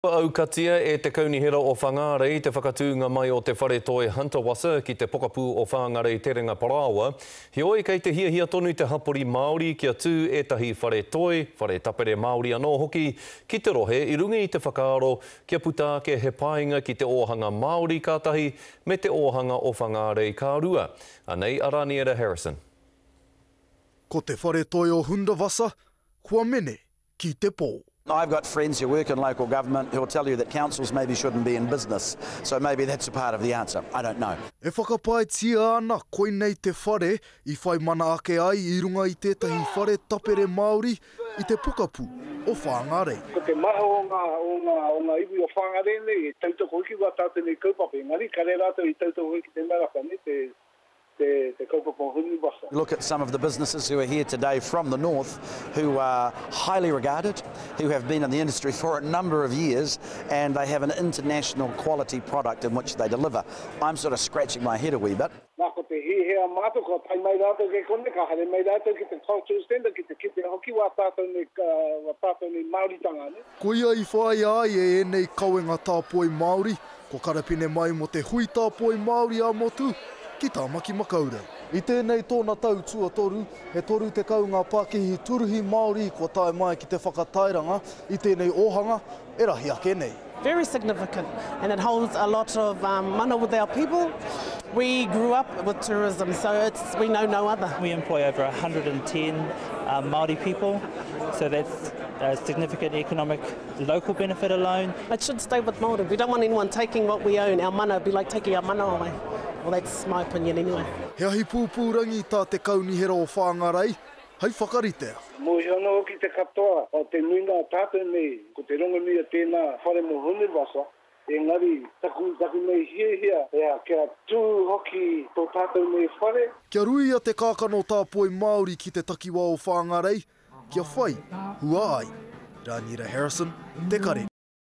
Kua aukatia e te Kaunihera o Whangārei te whakatūnga mai o te whare toi Hunterwasser ki te pokapū o Whāngarei Terenga Parāoa. Heoi, kei te hiahia tonu te hapori Māori kia tū ētahi whare toi, whare tapere Māori anō hoki ki te rohe i runga i te whakaaro kia puta ake he painga ki te ōhanga Māori ka tahi, me te ōhanga o Whangārei ka rua. Anei a Raniera Harrison. Ko te whare toi o Hunderwasser, kua mene ki te pō. I've got friends who work in local government who'll tell you that councils maybe shouldn't be in business, so maybe that's a part of the answer, I don't know. E whakapaetia ana koinei te whare i whai mana ake ai i runga i tētahi whare tapere Māori i te pokapū o Whāngarei. Ko te maha o ngā, o ngā, o ngā iwi o Whāngarei nei e tautoko hoki wā tātou nei kaupapa, engari kare rātou i tautoko hoki te maraka, ne, te, te, te kaupapa o Hunubasa. Look at some of the businesses who are here today from the north who are highly regarded, who have been in the industry for a number of years and they have an international quality product in which they deliver. I'm sort of scratching my head a wee bit. Nā, ko te hihia mātou, kua tae mai rātou ki konei, ka haere mai rātou ki te Cultural Centre, ki te kite hoki wā tātou nei, wā tātou nei Māoritanga, nē. Koia i whāia ai e ēnei kawenga tāpoi Māori, Kua karapine mai mō te Hui Tāpoi Māori ā-Motu ki Tāmaki Makaurau. I tēnei tōna tau tuatoru, he 30 ngā pakihi tūruhi Māori kua tae mai ki te whakatairanga i tēnei ōhanga e rahi ake nei. Very significant and it holds a lot of mana with our people. We grew up with tourism so it's we know no other. We employ over 110 Māori people so that's a significant economic local benefit alone. It should stay with Māori. We don't want anyone taking what we own, our mana, it'd be like taking our mana away. Well, that's my opinion anyway. He ahi pūpūrangi tā te Kaunihera o Whangarei hei whakaritea. Mōhio anō hoki te katoa o te nuinga o tātou nei, ko te rongonui o tēnā whare mō Hunewasa, engari taku, taku nei hiahia, ea, kia tū hoki tō tātou nei whare. Kia ruia te kākano tāpoi Māori ki te takiwā o Whangarei, kia whai hua ai. Rāniera Harrison, Te Karere.